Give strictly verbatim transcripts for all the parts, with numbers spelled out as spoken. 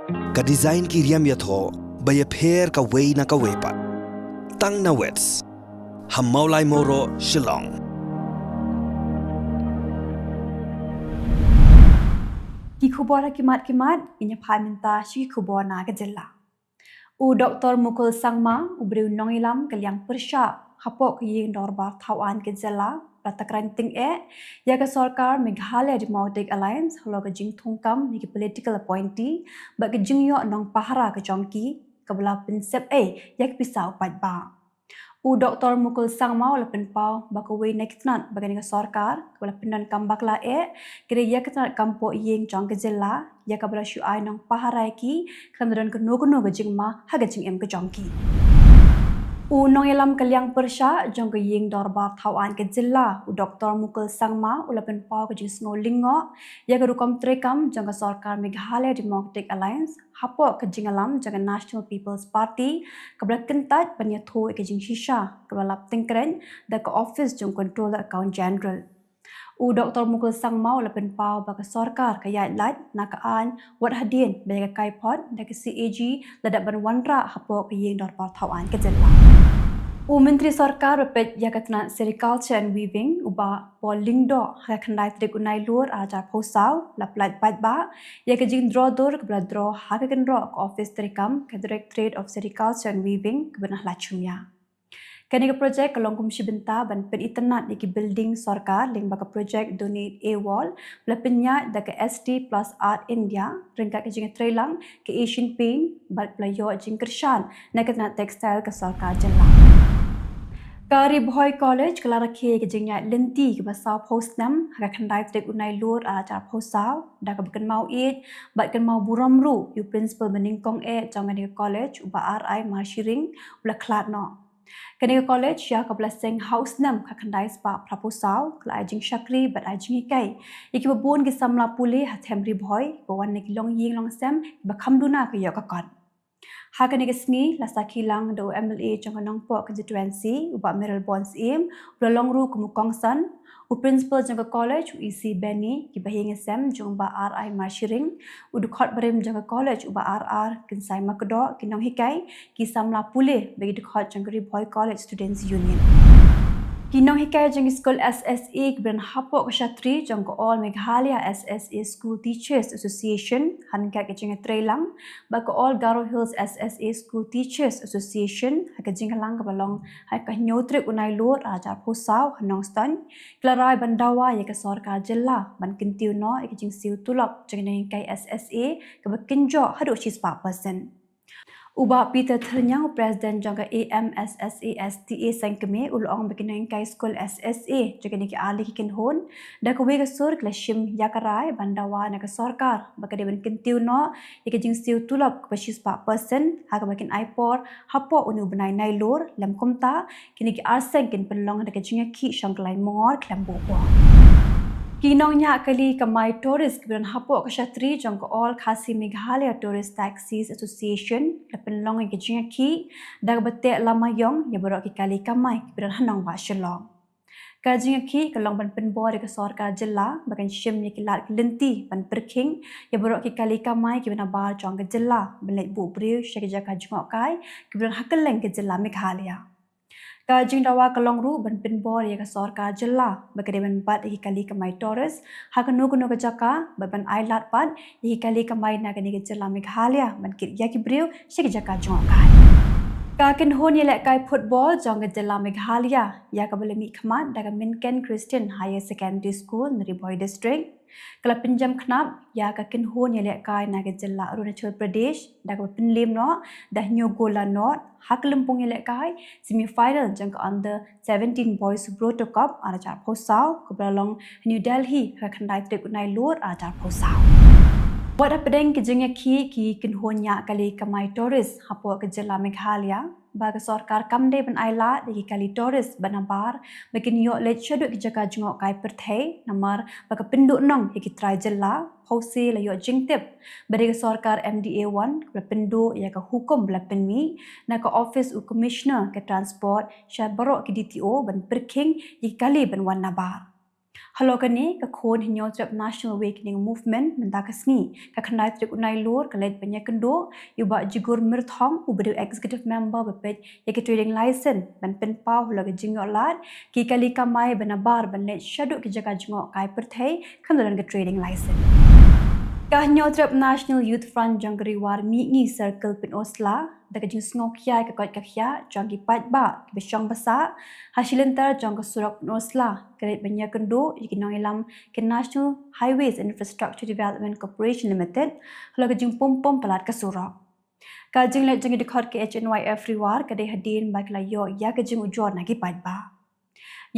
Ka design ki riam ïathoh ba ïapher kawei na kawei pat. Tang na Wits ha Mawlai Mawroh, Shillong. Ki khubor ha ki mat ki mat, ngin ïa phai mynta sha ki khubor na ka jylla. U Doktor Mukul Sangma, u briew nongïalam ka liang pyrshah hapoh ka ïing dorbar thaw aiñ ka jylla, la takren tyngeh ïa ka sorkar Meghalaya Democratic Alliance halor ka jingthungkam ïa ki political appointee bad ka jingïoh nongpahara ka jong ki, kaba la pynsep ei ïa ka pisa u paidbah. U Doktor Mukul Sangma u la pynpaw ba kawei na ki tnat ba kane ka sorkar kaba la pyndonkam bakla eh, ka dei ïa ka tnat kam poh ïing jong ka jylla, ïa kaba la shu ai nongpahara ïa ki khlem da don kano kano ka jingma ha ka jingim ka jong ki. U nongïalam ka liang pyrshah jong ka ïing dorbar thaw aiñ ka jylla, u Doktor Mukul Sangma, u la pynpaw ka jingsngew lyngngoh ïa ka rukom treikam jong ka sorkar Meghalaya Democratic Alliance hapoh ka jingïalam jong ka National People's Party, kaba la kyntait ban ïathuh ïa ka jingshisha kaba la lap tyngkrein da ka ophis jong u Controller Account General. U Doktor Mukul Sangma u la pynpaw ba ka sorkar ka ïaid lait na ka aiñ wat hadien ba ïa ka kaiphod da ka C A G la dep ban wanrah hapoh ka ïing dorbar thaw aiñ ka jylla. U Myntri Sorkar ba peit ïa ka tnat Sericulture and Weaving, u Bah Paul Lyngdoh, ha ka khyndai tarik u Nailur arhajar arphew saw, la pyllait paidbah ïa ka jingdro dur kaba la dro ha ka kynroh ka ophis treikam ka Directorate of Sericulture and Weaving kaba na Hlachumiah. Kane ka projek ka long kum shi bynta ban pynitynnad ïa ki building sorkar lyngba ka projek Donate a Wall, ba la pynïaid da ka S T Plus Art India ryngkat ka jingïatreilang ka Asian Paint bad ba la ïoh jingkyrshan na ka tnat textile ka sorkar jylla. Ka Ri Bhoi College ka la rakhe ïa ka jingïaid lynti kaba sawphew snem ha ka khyndai tarik u Nailur arhajar arphew saw, da kaba kynmaw ïeit bad kynmaw burom ruh ïa u principal banyngkong eh jong kane ka college, u Bah R I Marshiring, u la khlad noh. Kane ka college ïa kaba la seng ha u snem khatkhyndai spah phraphew saw, ka la ai jingshakri bad ai jinghikai ïa kiba bun ki samla pule ha them Ri Bhoi, ba wan na ki longïing longsem kiba kham duna ka ïoh ka kot. Ha kane ka sngi la sakhi lang da u M L A jong ka Nongpoh constituency, u Bah Mayralborn Syiem, u la long ruh kum u kongsan, u principal jong ka college, u E C Benny, ki bahaïing hasem jong u Bah R I Marshiring, u dkhot barim jong ka college, u Bah R R Kynsai Makdoh, ki nonghikai, ki samla pule bad ki dkhot jong ka Ri Bhoi College Students Union. Ki nonghikai jong ki skul S S A kiba don hapoh ka shatri jong ka All Meghalaya S S A School Teachers Association, ryngkat ka jingïatreilang bad ka All Garo Hills S S A School Teachers Association, ha ka jingïalang kaba long ha ka hynñiew tarik u Nailur arhajar arphew saw ha Nongstoiñ, ki la rai ban dawa ïa ka sorkar jylla ban kyntiew noh ïa ka jingsiew tulop jong ki nonghikai S S A kaba kynjoh haduh shispah percent. U Bah Peter Thyrniang, u President jong ka A M S S A S T A Sengkmie, u la ong ba ki nonghikai skul S S A jong kine ki arliang ki kynhun da kawei ka sur ki la shim ïa ka rai ban dawa na ka sorkar ba ka dei ban kyntiew noh ïa ka jingsiew tulop kaba shispah percent ha kaba kin ai por hapoh une u bnai Nailur, lem kumta kine ki arseng kin pynlong da ka jingïakhih shong ka lain mongor khlem buh por. Ki nongñiah kali kamai tourist kiba don hapoh ka shatri jong ka All Khasi Meghalaya Tourist Taxis Association la pynlong ïa ka jingïakhih da kaba teh lama ïong ïa baroh ki kali kamai kiba don ha nongbah Shillong. Ka jingïakhih ka long ban pynbor ïa ka sorkar jylla ba kan shim ïa ki lad ki lynti ban pyrkhing ïa baroh ki kali kamai kiba nabar jong ka jylla ban leit buh briew sha ki jaka jngohkai kiba don ha kylleng ka jylla Meghalaya. Ka jingdawa ka long ruh ban pynbor ïa ka sorkar jylla ba ka dei ban bat ïa ki kali kamai tourist ha kano kano ka jaka bad ban ai lad pat ïa ki kali kamai na kane ka jylla Meghalaya ban kit ïa ki briew sha ki jaka jngohkai. Ka kynhun ïalehkai football jong ka jylla Meghalaya, ïa kaba la mihkhmat da ka Minken Christian Higher Secondary School na Ri Bhoi District, ka la pynjem khnap ïa ka kynhun ïalehkai na ka jylla Arunachal Pradesh da kaba pynliem noh da hynñiew gol la nod ha ka lympung ïalehkai semi final jong ka Under Seventeen Boys Bro Cup arhajar arphew saw kaba la long ha New Delhi ha ka khyndai tarik u Nailur arhajar arphew saw. Wat hapdeng ki jingïakhih ki kynhun ñiah kali kamai tourist hapoh ka jylla Meghalaya, ba ka sorkar kam dei ban ai lad ïa ki kali tourist ba nabar ba kin ïoh leit shaduh ki jaka jngohkai pyrthei, namar ba ka pynduhnong ïa ki trai jylla, phewse la ïoh jingtip ba dei ka sorkar M D A one kaba la pynduh ïa ka hukum ba la pynmih na ka ophis u Commissioner ka Transport sha baroh ki D T O ban pyrkhing ïa ki kali ban wan nabar. Halor kane, ka khun Hynñiewtrep National Awakening Movement mynta ka sngi, ka khyndai tarik u Nailur, ka leit ban ïakynduh ïa u Bah Jigur Myrthong, uba dei u Executive Member ba peit ïa ka trading license, ban pynpaw halor ka jingïoh lad ki kali kamai ba nabar ban leit shaduh ki jaka jngohkai pyrthei khlem da don ka trading license. Ka Hynñiewtrep National Youth Front jong ka Ri War Mihngi Circle Pynursla, da ka jingsngewkhia ïa ka koit ka khiah jong ki paidbah kiba shong ba sah ha shi lynter jong ka surok Pynursla, ka leit ban ïakynduh ïa ki nongïalam ka National Highways Infrastructure Development Corporation Limited halor ka jingpum pum palat ka surok. Ka jingleit jong ki dkhot ka H N Y F Ri War ka dei hadien ba ki la ïoh ïa ka jingujor na ki paidbah.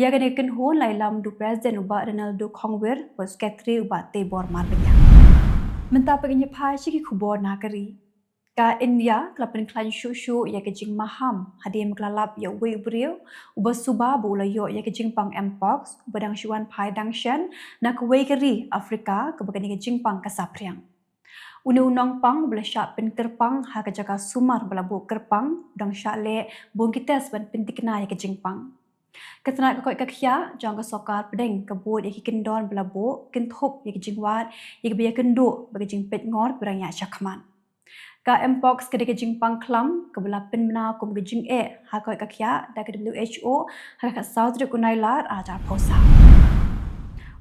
Ïa kane ka kynhun la ïalam da u President u Bah Ronaldo Khongwir bad u Secretary u Bah Tebor Marbaniang. Mynta pat ngin ïa phai sha ki khubor na ka ri. Ka India ka la pynkhlaiñ shuh shuh ïa ka jingmaham hadien ba ka la lap ïa uwei u briew uba suba ba u la ïoh ïa ka jingpang Mpox, uba dang shu wan phai dang shen na kawei ka ri Africa kaba kane ka jingpang ka saphriang. Une u nongpang uba la shah pynkyrpang ha ka jaka sumar ba la buh kyrpang, u dang shah leh bun ki test ban pynthikna ïa ka jingpang. Ka tnat ka koit ka khiah jong ka sorkar pdeng ka bud ïa ki kyndon ba la buh kynthup ïa ka jingwad ïa kaba ïakynduh bad ka jingpeitngor ba dang ïaid shakhmat. Ka Mpox ka dei ka jingpang khlam kaba la pynbna kum ka jingeh ha ka koit ka khiah da ka W H O ha ka khatsaw tarik u Nailar arhajar arphew saw.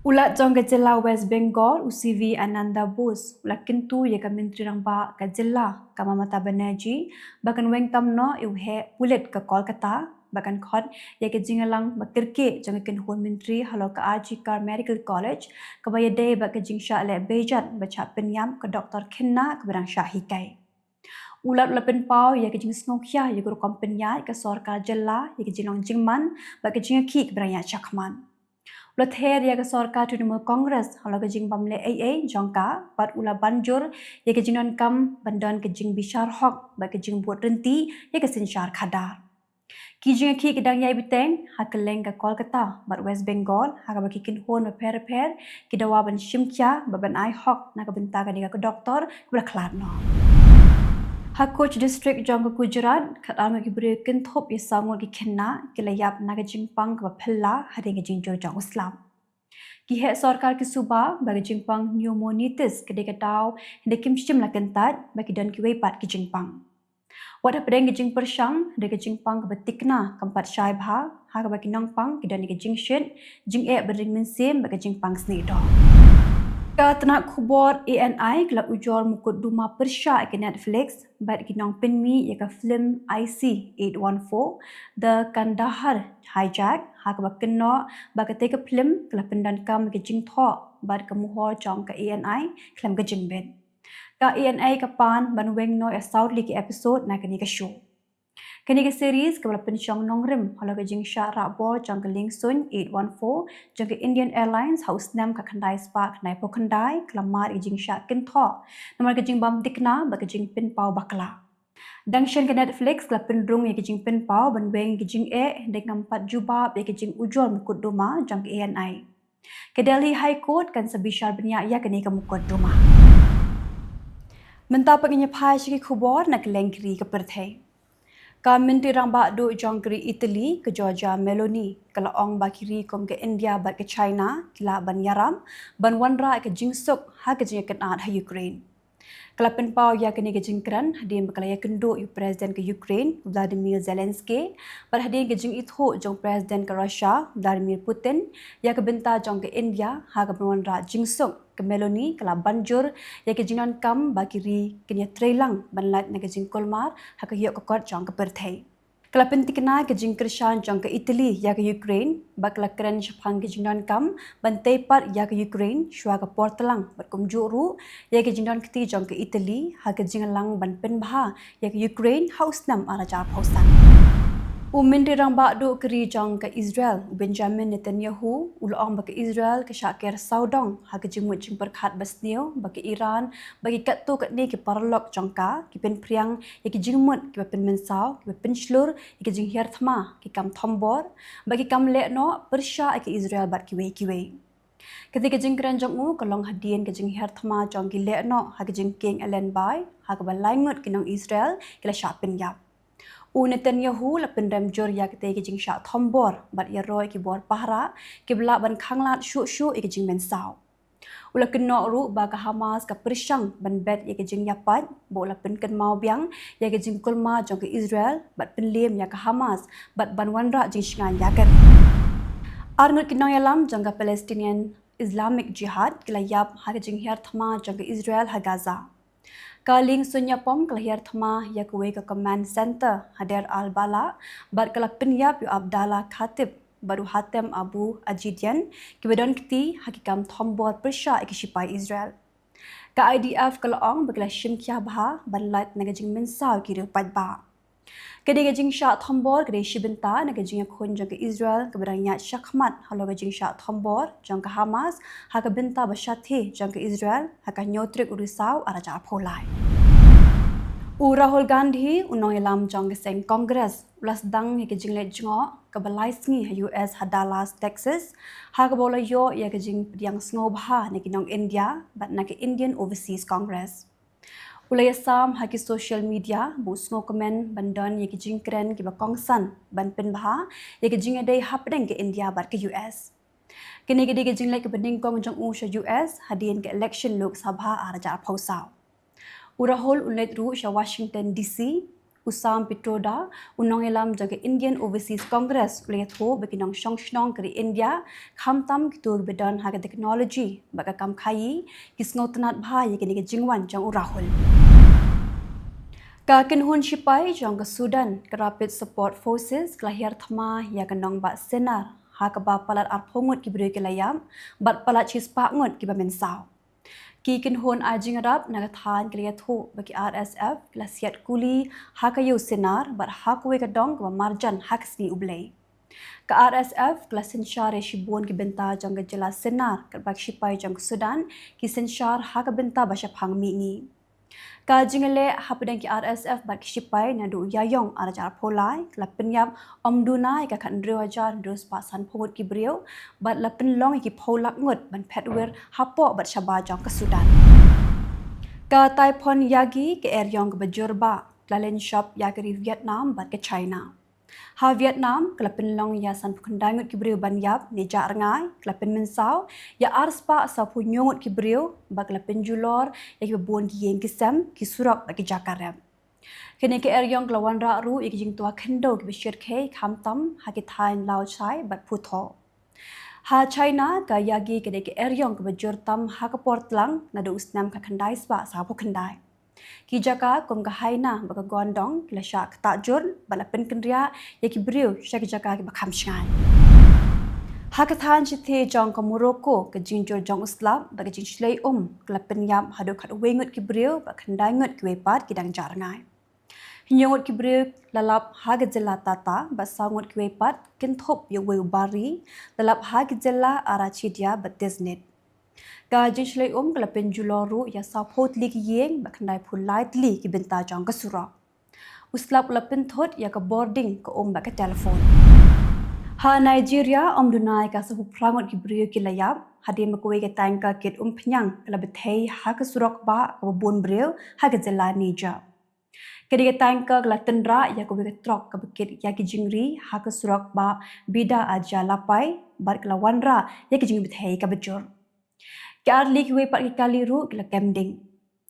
U Lat jong ka jylla West Bengal, u C V Ananda Bose, u la kyntu ïa ka Myntri Rangbah ka jylla, ka Mamata Banerjee, ba kan weng tam noh ïa u heh pulit ka Kolkata, ba kan khot ïa ka jingïalang ba kyrkieh jong ka kynhun myntri halor ka R G Kar Medical College, kaba ïadei bad ka jingshah leh bejat bad shah pynïap ka doktor khynnah kaba dang shah hikai. U Lat u la pynpaw ïa ka jingsngewkhia ïa ka rukom pynïaid ka sorkar jylla ïa ka jinglong jingman bad ka jingïakhih kaba dang ïaid shakhmat. U la ther ïa ka sorkar Trinamool Congress halor ka jingbym leh ei ei jong ka, bad u la ban jur ïa ka jingdonkam ban don ka jingbishar hok bad ka jingbud ryntih ïa ka synshar khadar. Ki jingïakhih ki dang ïai bteng ha kylleng ka Kolkata bad West Bengal, ha kaba ki kynhun bapher bapher ki dawa ban shim khia bad ban ai hok na ka bynta kane ka doktor kaba la khlad noh. Ha Kutch District jong ka Gujarat, khatar ngut ki briew kynthup ïa saw ngut ki khynnah ki la ïap na ka jingpang kaba phylla hadien ka jingjur jong u slap. Ki heh sorkar ki suba ba ka jingpang pneumonitis ka dei ka daw hynda kim shym la kyntait bad ki don kiwei pat ki jingpang. Wat hapdeng ka jingpyrshang, ka dei ka jingpang kaba thikna kam pat shai bha, ha kaba ki nongpang ki don ïa ka jingshit, jingeh bad ring mynsiem bad ka jingpang snieh doh. Ka tnat khubor A N I ka la ujor mukotduma pyrshah ïa ka Netflix bad ki nongpynmih ïa ka film I C eight one four, The Kandahar Hijack, ha kaba kynnoh ba katei ka film ka la pyndonkam ïa ka jingthoh bad ka muhor jong ka A N I khlem ka jingbit. Ka A N I ka pan ban weng noh ïa saw tylli ki episode na kane ka show. Kane ka series kaba la pynshong nongrim halor ka jingshah rah bor jong ka liengsuiñ eight one four jong ka Indian Airlines ha u snem khatkhyndai spah khyndaiphew khyndai, ka la mad ïa ka jingshah kynthoh namar ka jingbym thikna bad ka jingpynpaw bakla. Dang shen ka Netflix ka la pynrung ïa ka jingpynpaw ban weng ïa ka jingeh, hynda ngam pat jubab ïa ka jingujor mukotduma jong ka A N I. Ka Delhi High Court kan sa bishar bniah ïa kane ka mukotduma. Mynta pat ngin ïa phai sha ki khubor na kylleng ki ri ka pyrthei. Ka Myntri Rangbah Duh jong ka ri Italy, ka Giorgia Meloni, ka la ong ba ki ri kum ka India bad ka China ki lah ban ïarap ban wanrah ka jingsuk ha ka jingïakynad ha Ukraine. Ka la pynpaw ïa kane ka jingkren hadien ba ka la ïakynduh ïa u President ka Ukraine, Vladimir Zelensky, bad hadien ka jingithuh jong u President ka Russia, Vladimir Putin, ïa ka bynta jong ka India ha kaba wanrah jingsuk, ka Meloni ka la ban jur ïa ka jingdonkam ba ki ri kin ïatreilang ban lait na ka jingkulmar ha ka ïoh ka kot jong ka pyrthei. Ka la pynthikna ka jingkyrshan jong ka Italy ïa ka Ukraine, bad ka la kren shaphang ka jingdonkam ban tei pat ïa ka Ukraine shuwa ka por tlang, bad kumjuh ruh ïa ka jingdonkti jong ka Italy ha ka jingïalang ban pynbha ïa ka Ukraine ha u snem arhajar arphew san. U Myntri Rangbah Duh ka ri jong ka Israel, u Benjamin Netanyahu, u la ong ba ka Israel ka shah ker sawdong ha ka jingmut jingpyrkhat basniew ba ka Iran bad ki katto katne ki paralok jong ka ki pynphriang ïa ki jingmut kiba pynmynsaw, kiba pynshlur ïa ki jinghiar thma, ki kam thombor bad ki kam leh noh pyrshah ïa ka Israel bad kiwei kiwei. Katei ka jingkren jong u ka long hadien ka jinghiar thma jong ki leh noh ha ka jingkieng Ellenby, ha kaba lai ngut ki nong Israel ki la shah pynïap. U Netanyahu la pynrem jur ïa katei ka jingshah thombor bad ïaroh ïa ki bor pahara kiba lah ban khanglad shuh shuh ïa ka jingmynsaw. U la kynnoh ruh ba ka Hamas ka pyrshang ban bet ïa ka jingïapait, bad u la pynkynmaw biang ïa ka jingkulmar jong ka Israel bad pynliem ïa ka Hamas bad ban wanrah jingshngaiñ ïa ka ri. Arngut ki nongïalam jong ka Palestinian Islamic Jihad ki la ïap ha ka jinghiar thma jong ka Israel ha Gaza. Ka lieng suiñ ïapom ka la hiar thma ïa kawei ka command center ha Deir al-Balah bad ka la pynïap ïa u Abdallah Khatib bad u Hatem Abu Ajidian, kiba don kti ha ki kam thombor pyrshah ïa ki shipai Israel. Ka I D F ka la ong ba ki la shim khia bha ban lait na ka jingmynsaw ki riew paidbah. Ka dei ka jingshah thombor ka dei shi bynta na ka jingïakhun jong ka Israel kaba dang ïaid shakhmat halor ka jingshah thombor jong ka Hamas ha ka bynta ba shathie jong ka Israel ha ka hynñiew tarik u Risaw ar hajar arphew lai. U Rahul Gandhi, u nongïalam jong ka seng Congress, u la sdang ïa ka jingleit jngoh kaba lai sngi ha U S ha Dallas, Texas, ha kaba u la ïoh ïa ka jingpdiang sngewbha na ki nong India bad na ka Indian Overseas Congress. U la ïasam ha ki social media ba u sngewkmen ban don ïa ki jingkren kiba kongsan ban pynbha ïa ka jingïadei hapdeng ka India bad ka U S. Kane ka dei ka jingleit kaba nyngkong jong u sha U S hadien ka election Lok Sabha ar hajar arphew saw. U Rahul u leit ruh sha Washington D C. U Sam Pitroda, u nongïalam jong ka Indian Overseas Congress, u la ïathuh ba ki nongshong shnong ka ri India, khamtam kito kiba don ha ka technology bad ka kam khaïi, ki sngewtynnad bha ïa kane ka jingwan jong u Rahul. Ka kynhun shipai jong ka Sudan, ka Rapid Support Forces, ka la hiar thma ïa ka nongbah Sennar ha kaba palat arphew ngut ki briew ki la ïap bad palat shispah ngut kiba mynsaw. Ki kynhun ai jingïarap na ka thaiñ ki la ïathuh ba ki R S F ki la siat kuli ha ka ïew Sennar bad ha kawei ka dong kaba marjan ha ka Sngi U Blei. Ka R S F ki la synshar ïa shibun ki bynta jong ka jylla Sennar, katba ki shipai jong ka Sudan ki synshar ha ka bynta ba shaphang mihngi. Ka jingleh hapdeng ki R S F bad ki shipai naduh u Ïaïong ar hajar arphew lai ka la pynïap ym duna ïa ka khathynriew hajar hynriew spah sanphew ngut ki briew bad la pynlong ïa ki phew lak ngut ban phet wir hapoh bad shabar jong ka Sudan. Ka Typhoon Yagi, ka eriong kaba jur bha, ka la lynshop ïa ka ri Vietnam bad ka China. Ha Vietnam ka la pynlong ïa sanphew khyndai ngut ki briew ban ïap ne jah rngai, ka la pynmynsaw ïa arspah sawphew hynñiew ngut ki briew bad ka la pynjulor ïa kiba bun ki ïing ki sem, ki surok bad ki jaka rep. Kane ka eriong ka la wanrah ruh ïa ki jingtwa khyndew kiba shyrkhei khamtam ha ki thaiñ Laochai bad Phu Tho. Ha China, ka Yagi ka dei ka eriong kaba jur tam ha ka por tlang naduh u snem khatkhyndai spah sawphew khyndai. Ki jaka kum ka Haina bad ka Guangdong ki la shah ktah jur bad la pynkynriah ïa ki briew sha ki jaka kiba kham shngaiñ. Ha ka thaiñ shithi jong ka Morocco, ka jingjur jong u slap bad ka jingshlei um ka la pynïap haduh khatwei ngut ki briew bad khyndai ngut kiwei pat ki dang jah rngai. Hynñiew ngut ki briew la lap ha ka jylla Tata bad saw ngut kiwei pat kynthup ïa uwei u bar ri la lap ha ka jylla Arachidia bad Diznik. Ka jingshlei um ka la pynjulor ruh ïa sawphew tylli ki ïing bad khyndaiphew lai tylli ki bynta jong ka surok. U slap u la pynthut ïa ka bording ka um bad ka telephone. Ha Nigeria, ym duna ïa ka sawphew phra ngut ki briew ki la ïap hadien ba kawei ka tanker kit umphniang ka la bthei ha ka surok bah kaba bun briew ha ka jylla Niger. Ka dei ka tanker ka la tynrah ïa kawei ka trok kaba kit ïa ki jingri ha ka surok bah Bida Ajia Lapai bad ka la wanrah ïa ki jingbthei kaba jur. Ki artylli kiwei pat ki kali ruh ki la kem ding.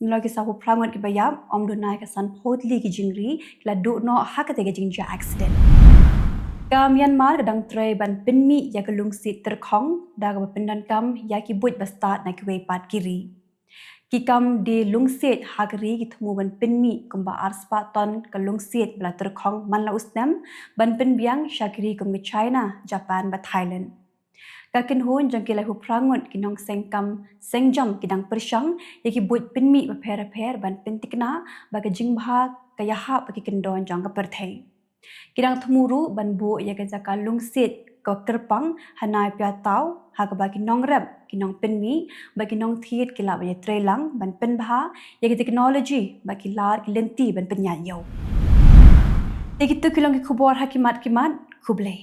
Nalor ki sawphew phra ngut kiba ïap, ym duna ïa ka sanphew tylli ki jingri ki la duh noh ha katei ka jingjia accident. Ka Myanmar ka dang trei ban pynmih ïa ka lungsiej tyrkhong da kaba pyndonkam ïa ki buit ba stad na kiwei pat ki ri. Ki kam die lungsiej ha ka ri ki thmu ban pynmih kumba arspah ton ka lungsiej ba la tyrkhong man la u snem ban pynbiang sha ki ri kum ka China, Japan bad Thailand. Ka kynhun jong ki laiphew phra ngut ki nongseng kam seng jam ki dang pyrshang ïa ki buit pynmih bapher bapher ban pynthikna ba ka jingbha ka ïahap bad ki kyndon jong ka pyrthei. Ki dang thmu ruh ban buh ïa ka jaka lungsiej ka kyrpang ha Naypyidaw ha kaba ki nongrep, ki nongpynmih bad ki nongthied ki lah ban ïatreilang ban pynbha ïa ka technology bad ki lad ki lynti ban pynïaid ïew. Te kito ki long ki khubor ha ki mat ki mat. Khublei.